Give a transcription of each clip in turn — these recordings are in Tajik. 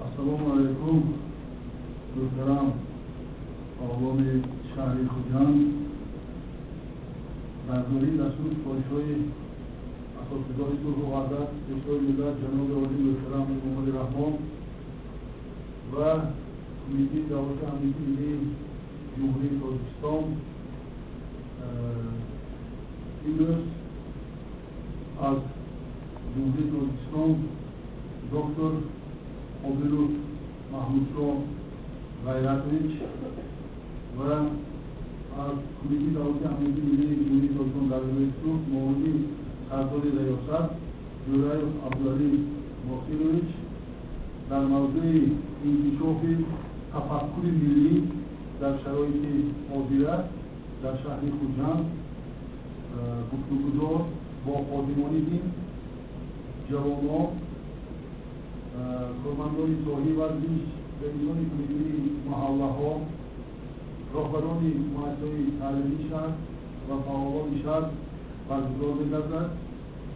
Ассалому алайкум, муҳтарам аҳолии шаҳри Хуҷанд. Дар доираи дастури супоришҳои асосгузори сулҳу ваҳдат, Пешвои миллат ҷаноби олии муҳтарам Эмомалӣ Раҳмон ва Кумитаи давлати амнияти миллии Ҷумҳурии Тоҷикистон, имрӯз аз Ҷумҳурии Тоҷикистон доктор Қобилов Маҳмудшоҳ Ғайратович ва аз Кумитаи давлати амнияти миллии Ҷумҳурии Тоҷикистон дар вилояти Суғд муовини сардори риёсат Ҷӯраев Абдуалӣ Носирович дар мавзӯи инкишофи тафаккури миллӣ дар шароити ҳозира дар шаҳри Хуҷанд гуфтугузор бо ходимони дин, ҷавонон, кормандони соҳаи варзиш, раисони кумитаи маҳаллаҳо, роҳбарони муассисаҳои таълимии шаҳр ва фаъолони шаҳр баргузор мегардад.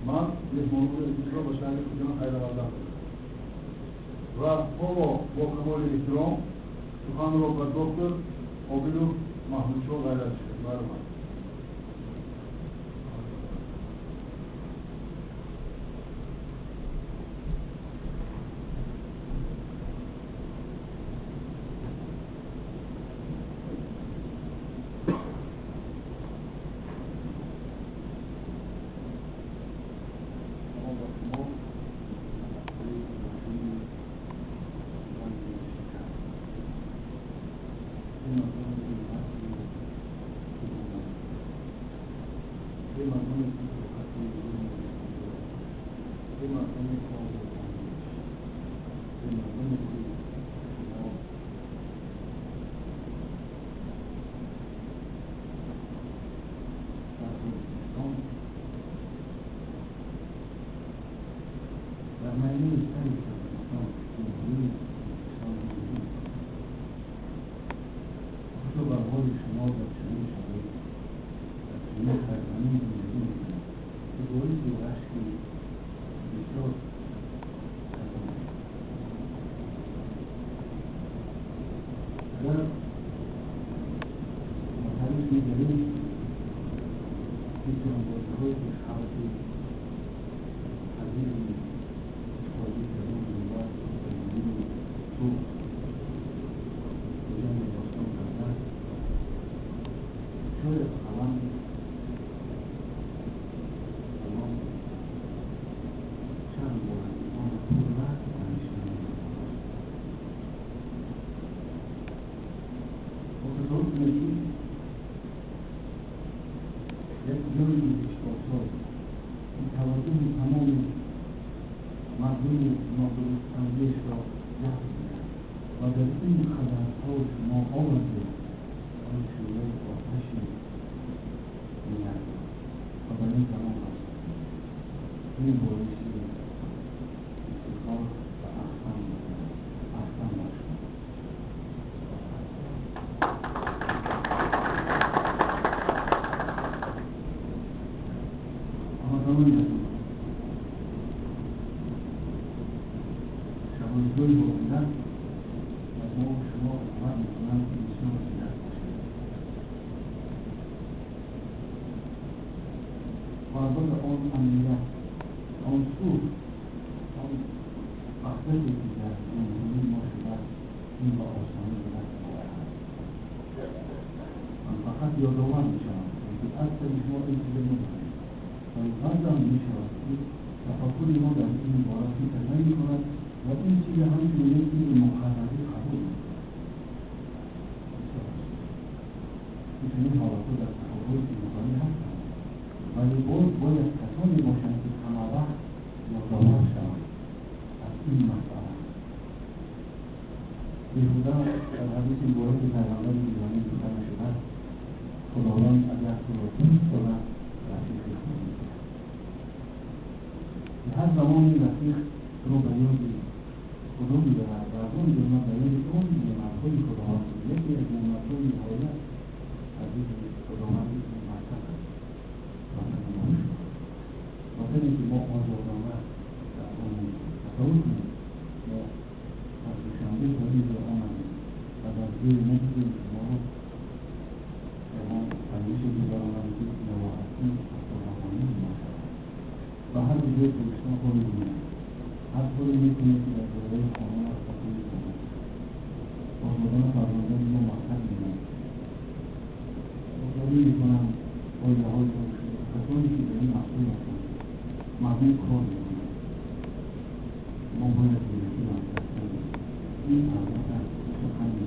Ман меҳмонони азизро ба шаҳри Хуҷанд хайрамқадам ва ҳоло бо камоли эҳтиром суханро ба доктор Қобилов Маҳмудшоҳ Ғайратович марҳамат. ولی باز باید کسانی باشند که همه وقت Беҳуда дар ҳадиси мубораки пайғамбари гиромӣ гуфта нашудааст: Худованд агар туро дӯст дорад, рафиқи худ мекунад. Ҳар замоне рафиқ туро ба ёди Худо мебарад ва аз он ҷумла ба ёди он неъматҳои Худованд, яке аз неъматҳои ниҳоят азизи Худованд ин ватан аст, ватани мо шумо, ватане ки мо озодона дар он тасаввур кунем. Мо аз Душанбе то инҷо омадем ва дар ҷое надидем ки моро ягон пандише гузаронанд, ки нороҳатӣ ҳатто равонӣ мо шавад. Ва ҳар куҷои Тоҷикистон хоҳӣ бинед, ҳар коре мекунед, ки дар доираи қонун аст, ба кӯи озод. Озодона фарзандони мо мактаб мераванд, озодӣ мекунанд оилаҳои мо, касоне ки дар ин масъул ҳастанд, мардум кор мекунанд. Мо бояд зиндагиро аз даст надиҳем. Ин албатта сухани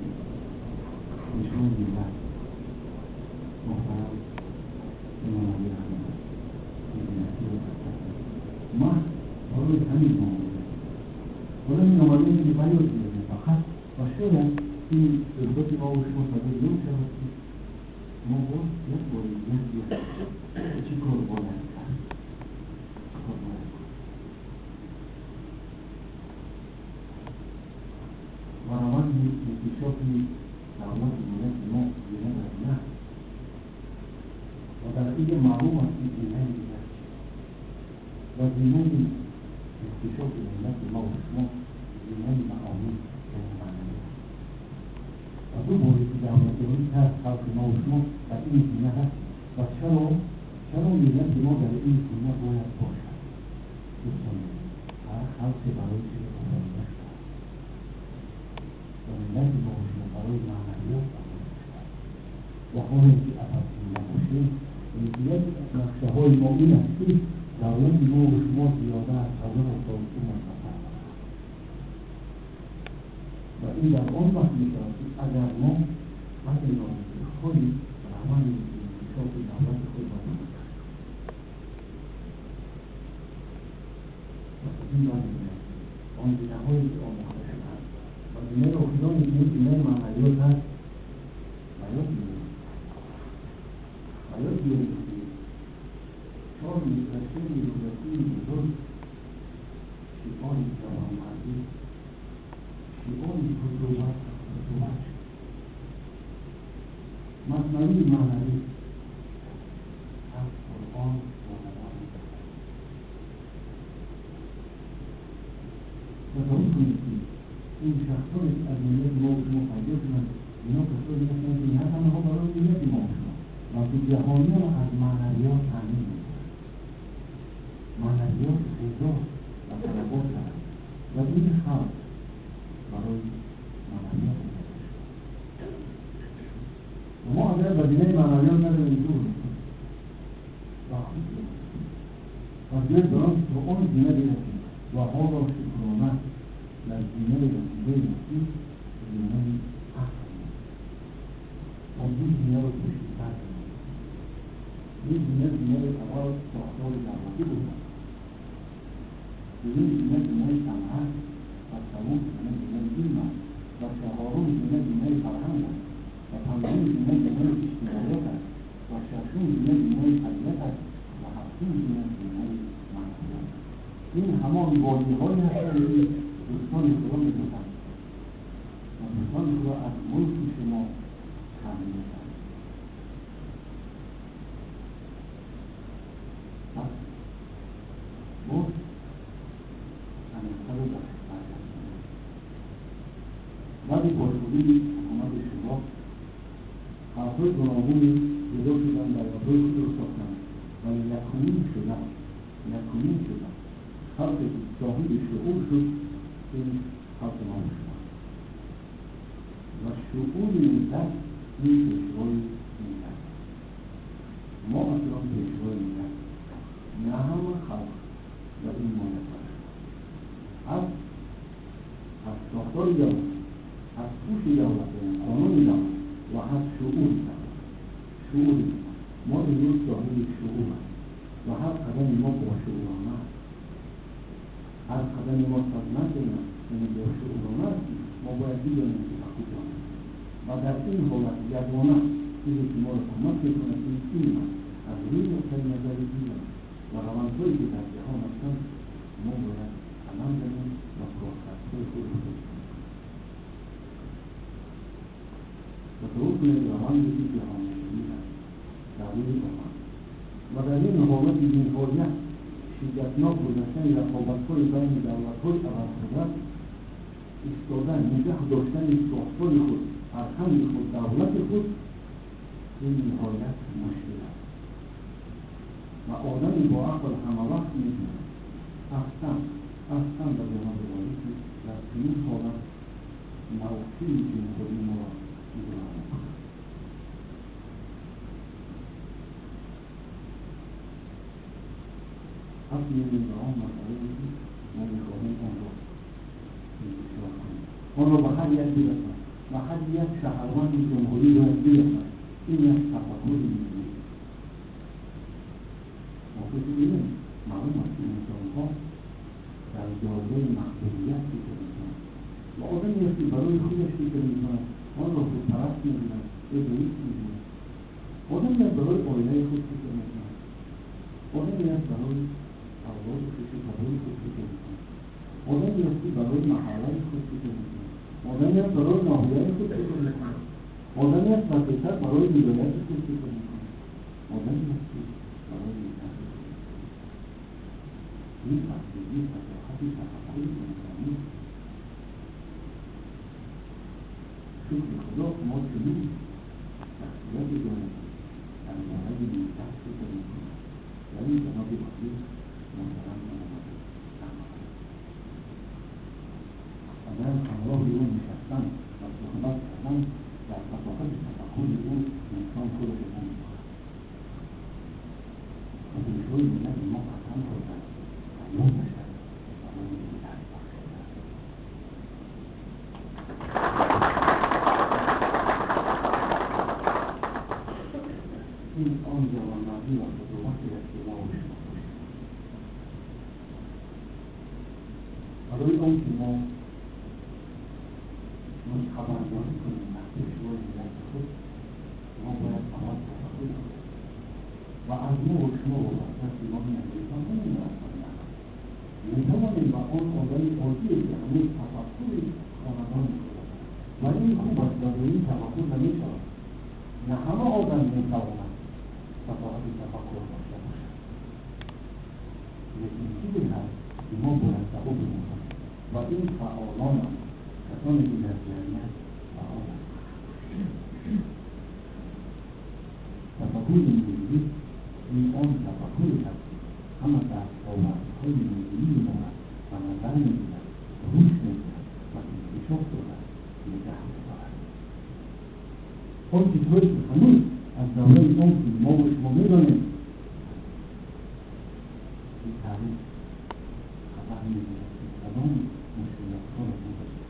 пешвои миллат муҳтарам Эмомалӣ Раҳмон аст, ки зиндагиро аз даст надиҳем. Маҳз барои ҳамин мо омодаем. Барои ин омадаем, ки ба ёд биёрем фақат, ва шояд ин суҳбати мо ва шумо сабаби он шавад, ки мо боз як бори дигар биёрем, чӣ кор бояд кард, чӣ кор бояд кард. Ва раванди инкишофи давлати миллати мо зина дар зина аст ва дар инҷо маълум аст, ки зинаи дигар чист. Ва зинаи инкишофи миллати мо ва шумо зинаи маъонӣ, яъне маънавӣ аст. Ва ду боре ки давлатдорӣ кард халқи мо ва шумо ба ин зина расид. Ва чаро миллати мо дар ин зина бояд бошад? Дӯстони азиз, ҳар халқе барои чизе офарида шудааст ва миллати мо ва шумо барои маънавиёт офарида шудааст. Ва ҳоле ки агар зинда бошем, яъне ки яке аз нақшаҳои мо ин аст, ки давлати мо ва шумо зиёда аз 1000 сол умр ба сар барад. Ва ин дар он вақт мешавад, ки агар мо бадиноне ки худи раванди инкишофи давлати худро намекардем. Пас аз ин бармеояд, ки он зинаҳое ки омӯхта шудаанд ва зинаи охироне, ки ин зинаи маънавиёт аст, ба ёд биёрем. Ба ёд биёрем, ки чор мисра шеъри Рӯдакии бузург шиори ҷавонмардӣ, шиори футувват шуд. Маснавии маънавӣ аз Қуръон бо забони беҳтар. Тасаввур кунед, ки ин шахсоне, ки аз миллати мо ва шумо пайдо шуданд, ино касоне ҳастанд, ки на танҳо барои миллати мо ва шумо, балки ҷаҳониён аз маънавиёт таъмин мекунанд. Маънавиёт ғизо ва талабот дорад ва ин халқ барои маънавиёт офарида шудааст. Ва мо агар ба зинаи маънавиёт наравем, дур мекунем ва худ мекунем. Пас биёед барон то он зина бирасем ва ҳоло шукрона дар зинаи расидаи ки зинаи ақл. Он ду зинаро пушти сар кунем. Ин зина зинаи аввал сохтори давлатӣ буд. Дуюм зина зинаи санъат ва севум зина зинаи илм аст ва чаҳорум зина зинаи фарҳанг аст ва панҷум зина зинаи иҷтимоият аст ва шашум зина зинаи табиат аст ва ҳафтум зина зинаи маънавият аст. Ин ҳамон водиҳое ҳастанд, ки дӯстони Худо мегуфтанд ва дӯстони Худо аз мулки шумо кам мешаванд. Пас боз амиқтару дақиқтар гардонем. Баъди пошхӯрии ҳукумати Шӯро халқҳои гуногуни ҷудо шуданд, давлатҳои худро сохтанд, вале якумин шуда халқе ки соҳиби шуур шуд, ин халқи мо шуд. Ва шуури миллат ин пешвои миллат аст. Мо аслан пешвои миллат, на ҳама халқ ба ин муяссар шуд. Аз сохтори давлат, аз пӯши давлат, яъне қонуни давлат ва аз шуури давлат. Шуури миллат. Мо имрӯз соҳиби шуур ҳастем ва ҳар қадами мо бошуурона аст. Ҳар қадами мо садмат яъне бошуурона аст. Мо бояд бидонем, ки Ва дар ин ҳолат ягона чизе ки моро кӯмак мекунад ин илм аст. Аз рӯи нуқтаи назари илм ва равандҳое ки дар ҷаҳон ҳастанд, мо бояд қадам занем ва коркардҳои худро пеш кунем. Тасаввур кунед раванде ки ҷаҳонишавӣ аст дар рӯи омад ва дар ин ҳолати ниҳоят шиддатнок гузаштани рақобатҳои байни давлатҳои абарқудрат, истода нигаҳ доштани сохтори худ, фарҳанги худ, давлати худ ин ниҳоят мушкил аст. Ва одами бо ақл ҳамавақт медонад, аслан ба ҷаноби олӣ ки дар чунин ҳолат мавқеи ҷумҳурии моро чӣ гуна мекунад. Пас меоем ба он масъалае ки мо мехоҳем онро интишор кунем, онро ба ҳар як бирасонем, ба ҳар як шаҳрванди ҷумҳурӣ бояд бирасонем. Ин як тафаккури миллӣ. Мо фикр дидем, маълум аст ки инсонҳо дар доираи маҳдудият фикр мекунанд ва одаме аст ки барои худаш фикр мекунад, онро худпараст мебинад, эгоист мебинад. Одаме аст барои оилаи худ фикр мекунад, одаме аст барои авлоди хешу табори худ фикр мекунад, одаме аст ки барои маҳаллаи худ фикр мекунад, одаме аст барои ноҳияи худ фикр мекунад, одаме аст васеътар барои вилояти худ фикр мекунад, одаме аст ки барои миллати худ фикр мекунад. Ин фасилии фасоҳати тафаккури инсонӣ. Шукри Худо мо чунин шахсияте дорем дар бораи миллат фикр мекунад ва ин ҷаноби олӣ муҳтарам Эмомалӣ Раҳмон. Агар ҳамроҳи ӯ нишастан ва суҳбат кардан дар фасоҳати тафаккури ӯ инсон худашро намекунад. Ва пешвои миллати мо қасам хӯрданд, ҳаёташ барои миллат бахшидааст. Ин он ҷавонмардӣ ва футуввате аст ки мо ва шумо доштем. Барои он ки мо нусхабардорӣ кунем аз пешвои миллати худ, мо бояд аввал тафаккури худ ва аз мо ва шумо вобаста аст ки мо ин метавонем ё натавонем. Метавонем ба он одами оддие ки ҳанӯз тафаккури хонадони худ аст ва ин хуб аст ва бе ин тафаккур намешавад. На ҳама одам метавонад фасоҳати тафаккур дошта бошад, лекин чизе ҳаст ки мо бояд ба ӯ бинависем ва ин фаъолонанд, касоне ки дар ҷамъият фаъоланд. Тафаккури миллӣ ин он тафаккуре аст ки ҳама дастовардҳои миллии моро ба назар мегирад, рушд медиҳад ва инкишоф дода нигаҳ медорад. Он чизҳое ки ҳанӯз аз давраи он ки мо ва шумо медонем, ин таърих хабар медиҳад ки кадом мушкилотҳоро гузаштем.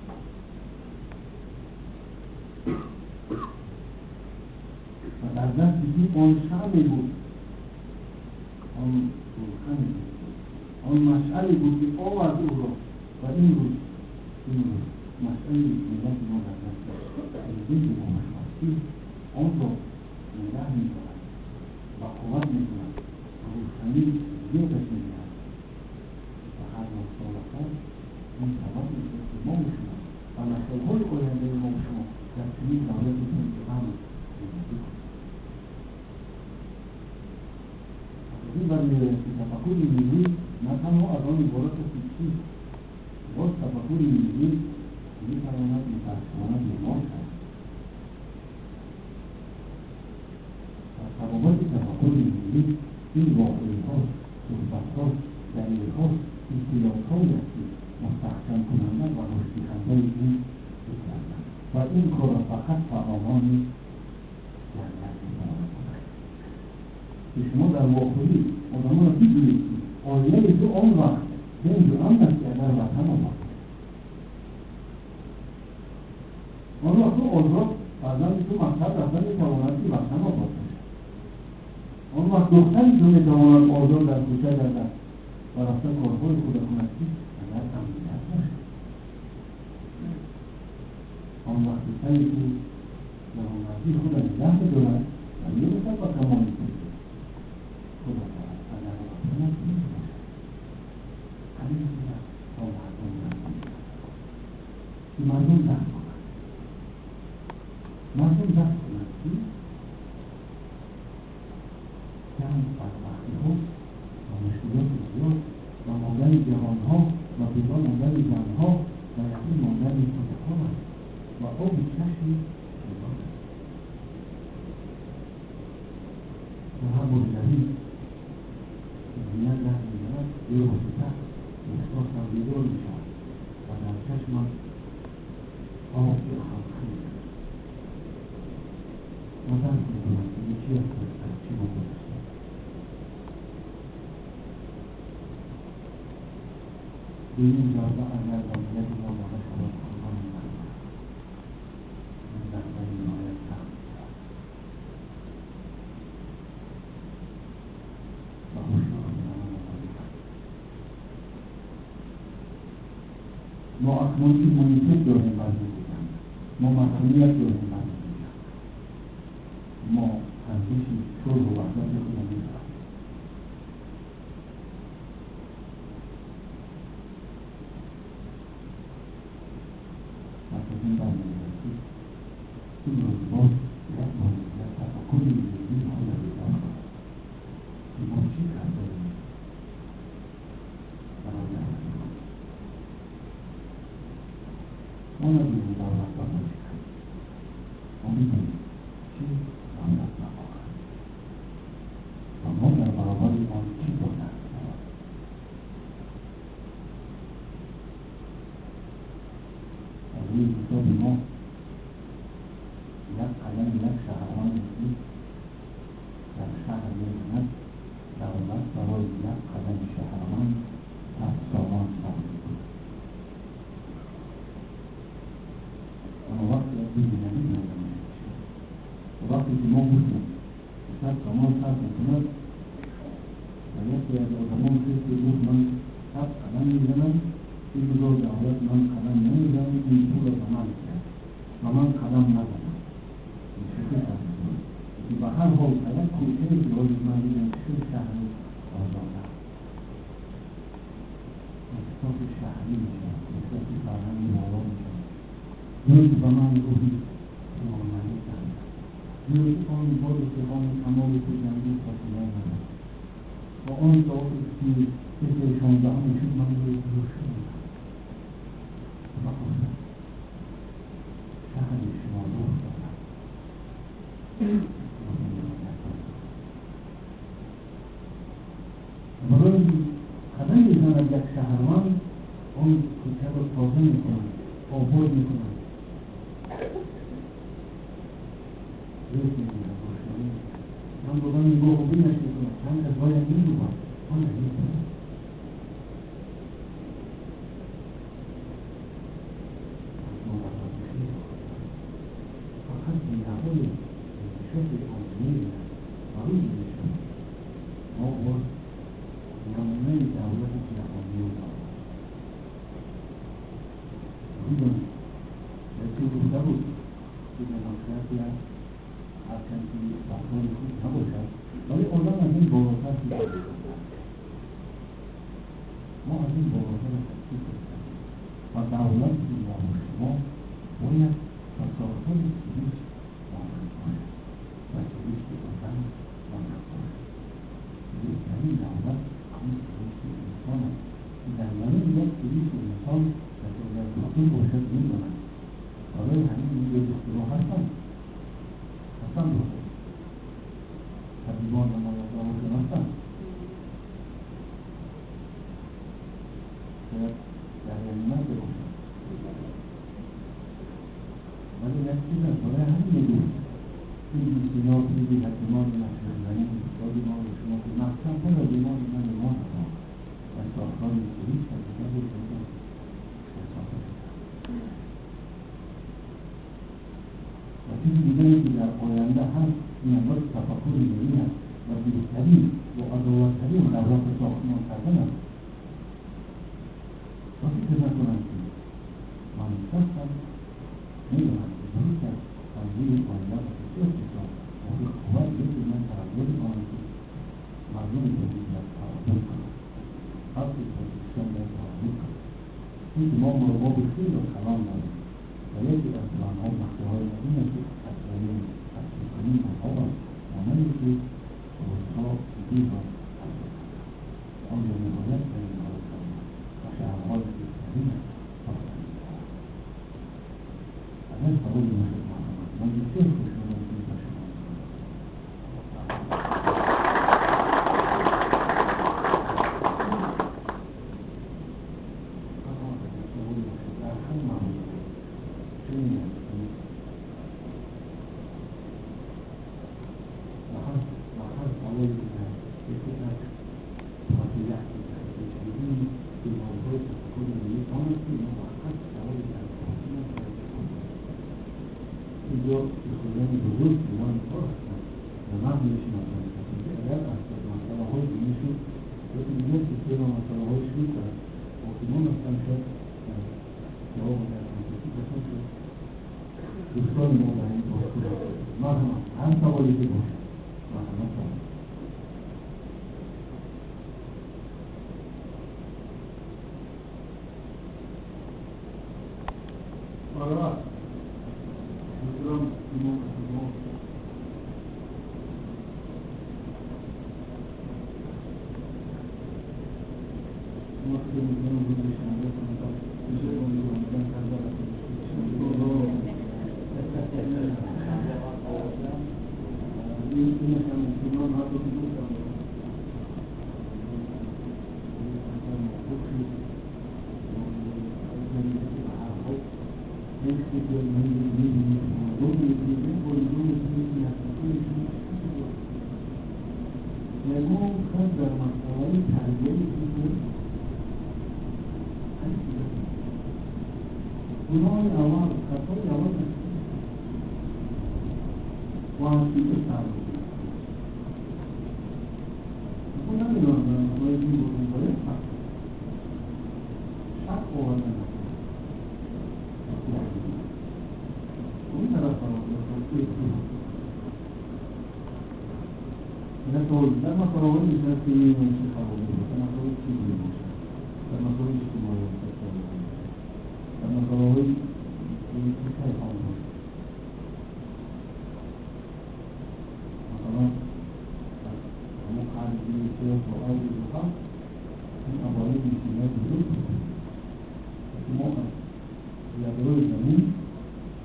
Ва дар дасти ки он шамъе буд, он гулхане буд, он машъале буд ки овард ӯро ва имрӯз машъали миллати мо дар дасти президенти мо ва шумо аст ки онро нигаҳ медорад ва қувват мекунад, рӯшанӣ зиёдаш медиҳад ва ҳар солаҳо ин сабаб мешавад ки мо ва шумо ва наслҳои ояндаи мо ва шумо дар чунин давлати пурамн зиндагӣ кунем. Аз ин бармеояд ки тафаккури миллӣ на танҳо аз он иборат аст ки чист, боз тафаккури миллӣ метавонад мутаассифона бемор шавад. Дар табобати тафаккури миллӣ ин воқеиҳо, суҳбатҳо, далелҳо, иттилоотҳое аст ки мустаҳкамкунанда ва рушддиҳандаи ин фикр ҳастанд ва ин корро фақат фаъолони ҷамъият метавонанд кунанд. Ки шумо дар вохӯрӣ одамонро бигӯед ки оилаи ту он вақт тинҷу амн аст ки агар ватан обод бошад. Он вақт ту озод, фарзанди ту мактаб рафта метавонад ки ватан обод бошад. Он вақт духтари ту метавонад озод дар кӯча гардад ва рафта корҳои худро кунад ки агар амният бошад. Он вақт писари ту ҷавонмардии худро нигоҳ медорад ва мерасад ба камоли пирӣ. Худо хоҳад агар ватанаш пир бошад, ҳамин чиза бо мардум наздик мекунад, ки мардум дарк кунад, мардум дарк кунад, ки ҷанг бадбахтиҳо ва мушкилоти зиёд ва мондани ҷавонҳо ва бева мондани занҳо ва ятим мондани кӯдакон аст ва оби чашми зиёд аст. Дар ҳар бори замин зина даст мезанад, бевосита эҳсосам бедор мешавад ва дар чашмам об халқа мезанад. Ва дарк мекунам, ки ин чи аст, аз чӣ мо гузаштем. Дуюм зарба агар ба миллати мо зада шавад, қурбони марг аст. Ин зарбаи ниҳоят сахт мешавад. Ва ҳушёр буданам воҷиб аст. Мо акнун иммунитет дорем бар зидди ҷанг, мо масъулият дорем бар зидди ҷанг, мо арзиши сулҳу ваҳдати худро медонем. Пас аз ин бармегардад, ки имрӯз боз як бори дигар тафаккури миллии худро бедор кунем, ки мо чӣ кардаем барои давлати худ. Мо набинем давлат ба мо чӣ кард, мо мебинем чӣ давлат ба мо кард ва мо дар баробари он чӣ дода метавонем. Аз рӯи ҳисоби мо як қадами як шаҳрванде, ки дар шаҳр мезанад, давлат барои як қадами шаҳрванд 100 сомон сарф мекунад. Аммо вақте як бибинавӣ мешавад, вақте ки мо гуфтем 100 сомон сарф мекунад, ва яке аз одамон шуд, ки гуфт: «Ман 100 қадам мезанам, бигузор давлат ман қадам намезанам, ин пулро ба ман диҳад ва ман қадам назанам». Ин шӯхӣ карда буд, ки ба ҳар ҳол ба як кӯчае, ки ҳозир ман дидам, шуд шаҳри озода, эҳсоси шаҳрӣ мешавад, эҳсоси фарҳанги боло мешавад. Гӯё ки ба ман рӯҳи имомалӣ дамид, гӯё ки он бо истиқоми камоли хуҷандӣ фосила надошт ва он соате ки фикри 16-ум шуд, ман гӯё шунидам ва гуфтам: «Шаҳри шумо рӯҳ дорад». Барои қадам мезанад як шаҳрванд, он кӯчаро тоза мекунад, обод мекунад, рӯз мегирад, рӯшноӣ мекунад, чанд одам нигоҳу бинаш мекунад, чанд кас бояд мегӯяд он мекунад. Пас мо давлати хеле хуб дорем, фақат зинаҳои инкишофи он мебинад ва рӯз мешавад. Мо боз намунаи давлати ҷаҳониро дорем. Медонед, яке гуфта буд, ки демократия ҳарчанд ки рафтори хуб набошад, вале одам аз ин болотар фикр мекунад. Мо аз ин болотар фикр кардем ва давлати мову шумо бояд ба сохтори сиришт монанд бошад, ба сиришти одам монанд бошад. Беҳтарин давлат ин сиришти инсон аст, ки дар даруни як сиришти инсон касе агар духтур бошад, медонад. Барои ҳамин инҷо духтурҳо ҳастанд, ҳастанд, духтур, табибон, намояндаҳошон ҳастанд. Шояд дар реаниматсия бошад, вале як чиз аст. Барои ҳамин мегӯфт Ибни Сино, пири ҳакимони машҳуртарин устоди мо ва шумо, ки маҳкамтар аз имони ман имон надорад ва сохтори сиришт аз набуд шиносота шудааст. Ва чизи дигаре, ки дар оянда ҳаст, ин албатта тафаккури миллӣ аст ва беҳтарин ва адолаттарин давлатро сохтмон кардан аст. Ва фикр накунам, ки ман шахсам медонам, ки дуруст аст, танзими оила. Чунки мо мурғоби хеле калон дорем ва яке аз планҳо, нақшаҳои мо ин аст, ки таслими мурғоб аст, монанде ки русҳо динро таслим карданд. Он ҷо ниҳоят заминҳои калон ва шаҳрҳои беҳтарин сохта мешавад. Агар саволе бошад, марҳамат. Ман бисёр хушҳолам, ки ба шумо саволе бошад дар ҳар мавзӯе. Чунин аст, ки ба ҳар саволе ки дар яке аз соати як пешбинии бемориҳои тафаккури миллӣ он аст, ки мо ба ҳар саволе дар ботин аст бояд ҷавоб диҳем. Инҷо устодони бузург имони кор ҳастанд ва ман мешиносам касе, агар аз масъалаҳои динӣ шуд, инҷо система масъалаҳои шуд, ҳокимон ҳастанд, шояд ҷавоб агар конкретӣ бошад, дӯстони мо дар ин бозхӯр ҳастанд. Марҳамат, ҳар саволе ки бошад, марҳамат, савол. Марҳамат. Муҳтарам имом хатибон. Мо фикр мекунем, рӯзи шанбе камтар бештар он рӯз омадан карда. Ин ҳам мусулмон ҳатто ки гуфтам, хуб шуд. Ба ҳар ҳол мебинед, ягон кас дар масъалаи тарбияи тифл гуноҳи аввал, хатои аввал ва аз чӣ сар мекунад? Намедонам, дар масъалаи дин бошем, бояд шак оварда накунад. Он тараф дар масъалаҳои мисл ки дар масъалаҳои тиббӣ бошад, дар масъалаҳои иҷтимоӣ, дар масъалаҳои кайҳон бошад, масалан ҳамон қарзи се то авҷи дуҳафт, ин аввалин мисолҳои бузург буд, ки мо аз ядрои замин,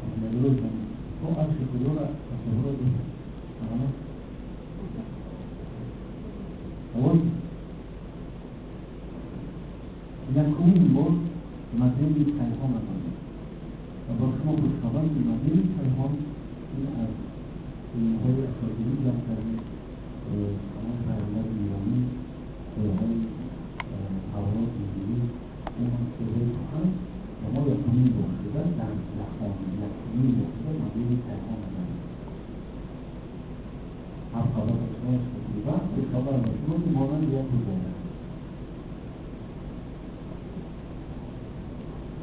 аз ядрои замин то арши худоро тасаввурот дорем. Марҳамат. Савол. Якумин бор модели кайҳонро додем ва ба шумо хушхабар, ки модели кайҳон ин аз илмҳои академӣ ҷамъ кардем, ҳамон пайғамбари иронӣ, ояҳои Таврот, Инҷил, умуман китобҳои куҳан, ва мо якумин бор шуда дар ҷаҳон, якумин бор шуда модели кайҳонро додем. Ҳафт қабат ва хушхабар ба шумо, ки монанди як ҳуҷайра.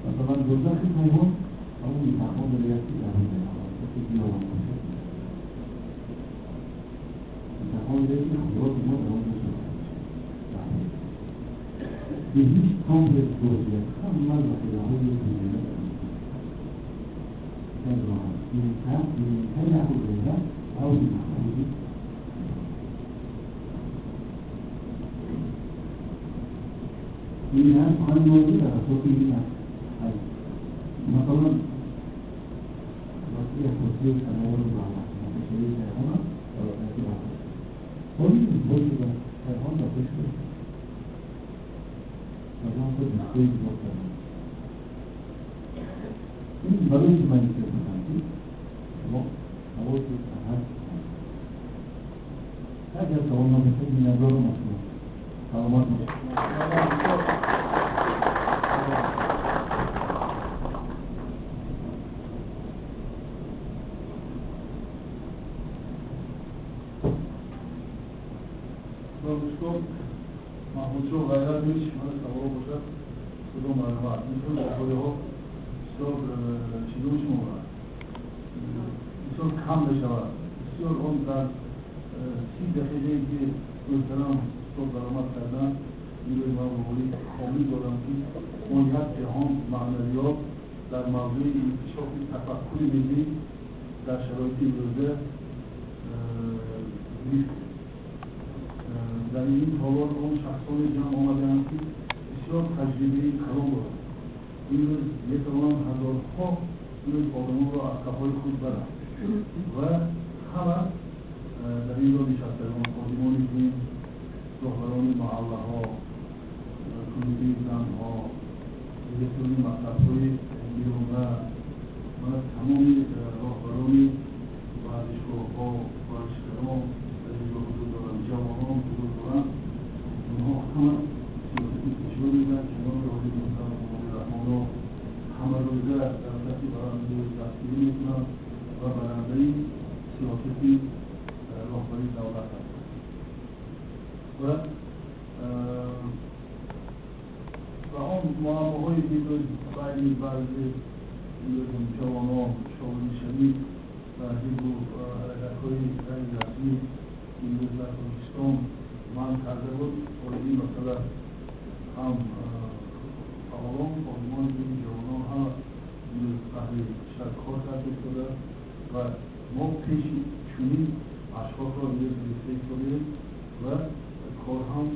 Масалан, дӯзахи кайҳон ҳамон митохондрия аст, ки дар ҳуҷайраҳо аст, ки биёбон бошад, митохондрия, ки хӯроки мо дар он ҷо сохта мешавад. Беҳишт комплекс бозият, ҳама захираҳои ҳуҷайра дар он ҷо. Як ҳуҷайра лавҳи маҳфузи. Ин ҳаст сухани мавҷуд дар асоси ин аст. Масалан, васия курсии самовари баҳмат кайҳон аст ва васияти баҳмат. Ҳоли исбот шуда, кайҳон дар пеш шуда. Масалан, худ дискои исбот кардам. Ин барои чи ман ин гуфтам, ки шумо ҳавоси ҳар. Агар савол набошад, миннатдорам аз шумо. Саломат бошед. Устод Маҳмудшоҳ Ғайратович, мана савол бошад, худо марҳамат. Ин хел бохӯриҳо бисёр чӣ шумо бисёр кам мешавад. Бисёр он дар 30 дақиқае, ки муҳтарам устод баромад карданд. Имрӯз ман боварӣ комил дорам, ки мо як ҷаҳон маънавиёт дар мавзӯи инкишофи тафаккури миллӣ дар шароити имрӯза гирифтем. Дар ин толор он шахсоне ҷамъ омадаанд, ки бисёр таҷрибаи калон доранд. Имрӯз метавонанд ҳазорҳо имрӯз одамонро аз қафои худ баранд ва ҳама дар ин ҷо нишастагон, ходимони дин, роҳбарони маҳаллаҳо, кумитаи занҳо, директорони мактабҳои миёна ва тамоми роҳбарони варзишгоҳҳо, варзишгарон дар ин ҷо ҳузур доранд, ҷавонон ҳузур доранд. Онҳо ҳама сиёсати пешво мегӯянд. Ҷаноби олии муҳтарам Эмомалӣ Раҳмонро ҳамарӯза дар сатҳи баланд дастгирӣ мекунанд ва барандаи сиёсати роҳбарии давлат ҳастанд. Ва он муаммоҳое ки имрӯз байни баъзе ҷавонон шомил ва ҳизбу ҳаракатҳои ғайрирасмӣ имрӯз дар Тоҷикистон манъ карда буд, оиди масъала ҳам фаъолон, ходимони дини, ҷавонон ҳама имрӯз аҳли шаҳр кор карда истода ва мо пеши чунин ашхосро имрӯз гирифта истодаем ва кор ҳам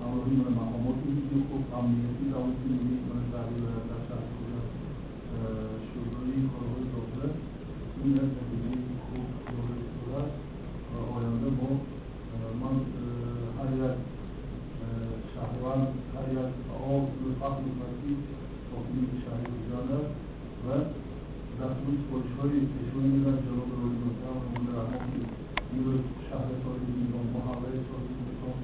ҳамроҳи мақомоти ҳифзи ҳуқуқ, амнияти давлати миллӣ дар вилоят, дар шаҳри Хуҷанд, шӯрои корҳои дохила ин як натиҷаи хуб дора истодааст ва оянда мо ман ҳар як шаҳрванд, ҳар як фаъол фахр мекунад, ки сокини шаҳри Хуҷанд аст ва дастуру супоришҳои пешвои миллат ҷаноби олии муҳтарам Эмомалӣ Раҳмон, ки имрӯз шаҳри соҳиби низом, маҳаллаи соҳиби низом,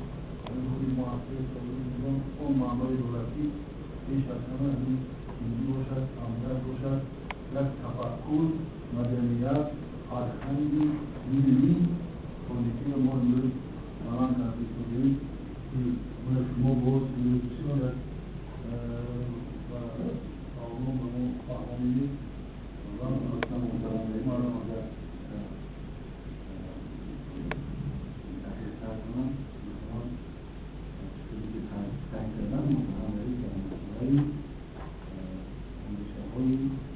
худи муассисаи соҳиби низом он маъное дорад, ки пеш аз ҳама ҳамин миллӣ бошад, амният бошад, як тафаккур, маданият, фарҳанги миллии тоҷикиро мо имрӯз баланд карда истодаем, ки шумо боз имрӯз бисёр як ба фаъолон ба мо фаҳмонидед ва муҳтарам агар дақиқтар кунам, масалан, чизе ки қайд кардам, муҳтарам раис, дар масъалаи андешаҳои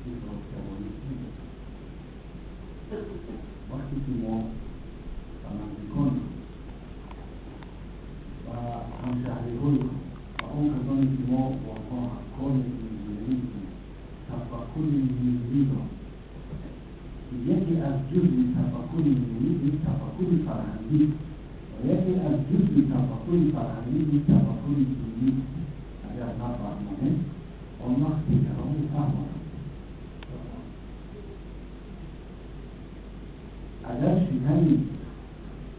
ифротгароӣ. Вақте ки мо ба наздикони худ, ба ҳамшаҳриҳои худ, ба он касоне ки мо бо онҳо ҳамкор мекунем, зиндагӣ мекунем, тафаккури миллиро, ки яке аз ҷузъи тафаккури миллӣ ин тафаккури фарҳангӣ ва яке аз ҷузъи тафаккури фарҳангӣ ин тафаккури динӣ, агар нафаҳмонем, он вақт дигарон мефаҳмонанд. Агар шиками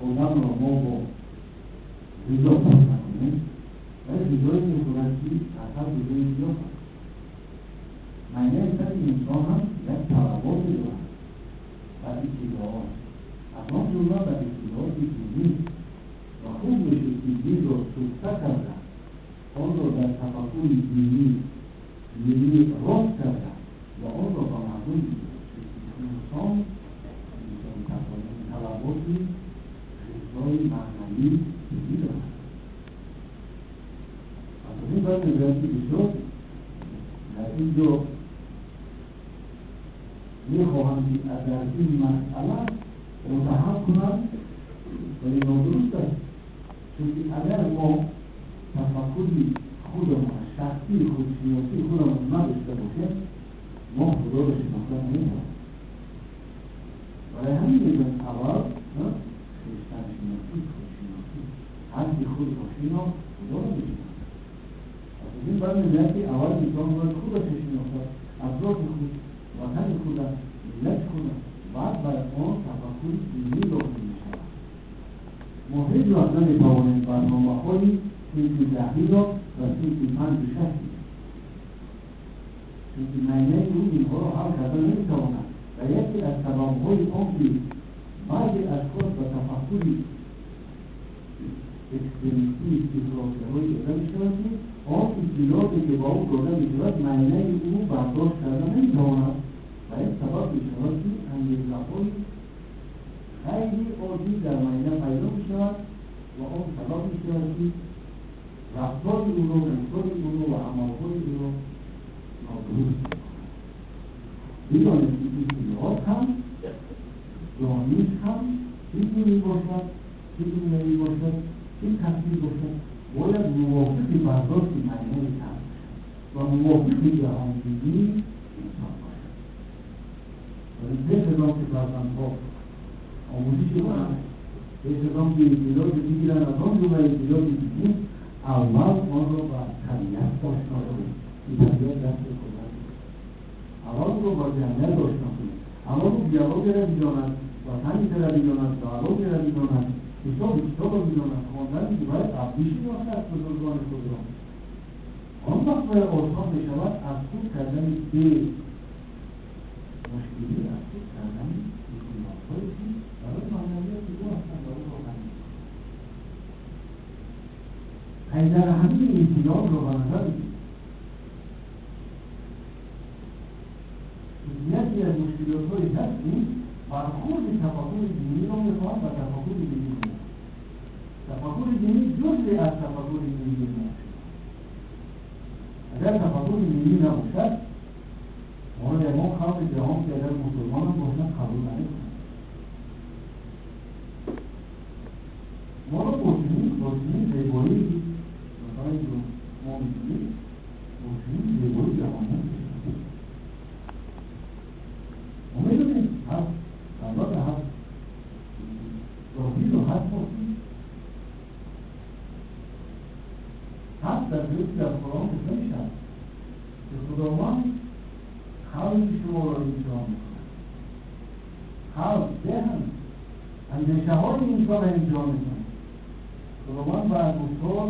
одамро мо бо ғизо пур накунем, вале ғизое мехӯрад, ки аз ҳар ғизои зиёд аст. Маънияи сари инсон ҳам як талаботе дорад ба иттилоот, аз он ҷумла ба иттилооти динӣ. Ва хуб мешуд, ки динро сӯхта карда, онро дар тафаккури динӣ миллӣ рост карда ва онро ба мардум бидиҳем, чунки инсон талаботи ғизои маънавӣ динӣ дорад. Аз ин баъд мегӯяд, ки бисёр дар ин ҷо мехоҳанд, ки дар ин масъала муттаҳам кунанд, вале нодуруст аст, чунки агар мо тафаккури худамон, шахсии худшиносии худамон надошта бошем, мо Худоро шинохта наметавонем. Барои ҳамин мегӯянд, аввал хештаншиносӣ, худшиносӣ. Ҳар ки худро шинохт, Худоро мешиносад. Аз ин баъд мегӯяд, ки аввал инсон бояд худашро шиносад, атрофи худ, ватани худа, миллати худа, баъд бар он тафаккури динӣ лозим мешавад. Мо ҳеҷ вақт наметавонем барномаҳои синфи даҳиро ба синфи панҷу шаш диҳем, чунки майнаи ӯ инҳоро ҳал карда наметавонад. Ва яке аз сабабҳои он ки баъзе ашхос ба тафаккури экстремистии ифротгароӣ дода мешавад, ки он иттилооте ки ба ӯ дода мешавад, майнаи ӯ бардошт карда наметавонад ва ин сабаб мешавад, ки ангезаҳои ғайриоддӣ дар майна пайдо мешавад ва он сабаб мешавад, ки рафтори ӯро, гуфтори ӯро ва амалҳои ӯро нодуруст мекунад. Бидонед, ки иттилоот ҳам, дониш ҳам, чӣ динӣ бошад, чӣ дунявӣ бошад, чӣ касбӣ бошад, бояд мувофиқи бардошти маънавии шахс бошад ва мувофиқи ҷаҳонбинии инсон бошад. Вале пеш аз он ки фарзандҳо омӯзиш кунанд, пеш аз он ки иттилооте бигиранд аз он ҷумла иттилооти динӣ, аввал онро ба табиат ошно кунед, ки табиат дасти худо аст. Аввал ӯро ба ҷамъият ошно кунед. Аввал ӯ биологияро бидонад, ботаникаро бидонад, зоологияро бидонад, ҳисоби китобро бидонад, хондани бояд бишиносад бузургони худро. Он вақт бояд осон мешавад аз худ кардани бе мушкилӣ, аз худ кардани иттилоотҳое, ки барои маънавияти ӯ ҳастанд ва ӯро ғанӣ мекунанд. Дар ҳамин иттилоотро ба назар бигиред. Яке аз мушкилотҳои ҳаст ин бархӯрди тафаккури диниро мехоҳанд ба тафаккури миллӣ кунанд. Тафаккури динӣ ҷузъе аз тафаккури миллӣ мебошад. Агар тафаккури миллӣ набошад, моро ягон халқи ҷаҳон, ки агар мусулмонам бошанд, қабул намекунанд. Моро бо чунин зебоии, ки масалан мо мебинем, бо чунин зебоии ҷаҳониён мешиносанд. Мо медонем, ҳаст албатта, ҳаст зоҳиру ҳаст ботин. Ҳаст дар ҷое, ки дар Қуръон гуфта мешавад, ки Худованд қалби шуморо имтиҳон мекунад. Қалб, зеҳн, андешаҳои инсонро имтиҳон мекунад. Худованд ба гуфтор,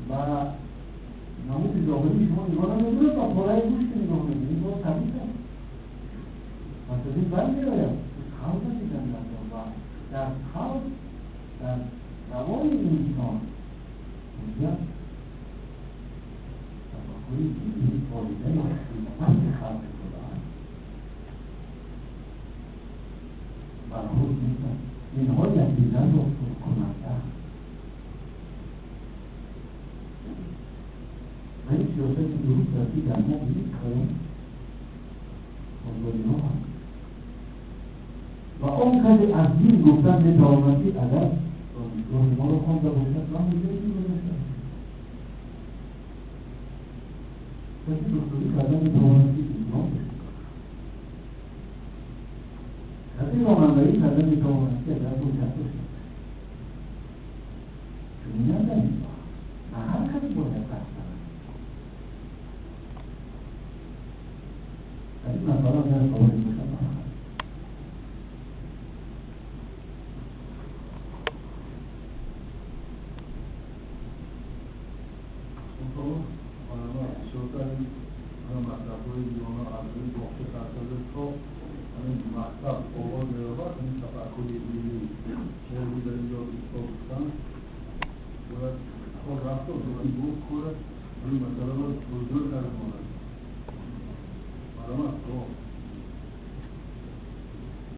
ба намуди зоҳирии шумо нигоҳ намекунад, ба пораи гӯшт нигоҳ мекунад. Ин кор табиӣ аст. Пас аз ин бармеояд, ки қалб дидан дар ва дар қалб, дар равони инсон мегӯяд тафаккури динӣ фоидаи хидмати халқи худо аст. Бархӯрд нестанд. Инҳо якдигарро пуркунандаанд. Ва ин сиёсати дуруст аст, ки дар мо бинед калон хонадониҳо ҳаст. Ва он касе аз дин гуфтан метавонад, ки агар донишгоҳи моро хонда бошад ва муҷоҳидӣ бошад. Касе духтурӣ карда метавонад, ки диплом дошта бошад. Касе ронандагӣ карда метавонад, ки агар ҳуҷҷат дошта бошад. Чунин дар ин на ҳар кас бояд қасд кунад. Дар ин масъала агар саволе бошад, марҳамат. Бисёртар мактабҳои миёна аз рӯи боғча сар карда то ҳамин мактаб оғоз меёбад, ҳамин тафаккури миллӣ чизе дар инҷо устод гуфтанд, бояд кор рафт, гуфт кора ҳамин масъаларо бузург карда монад. Марҳамат.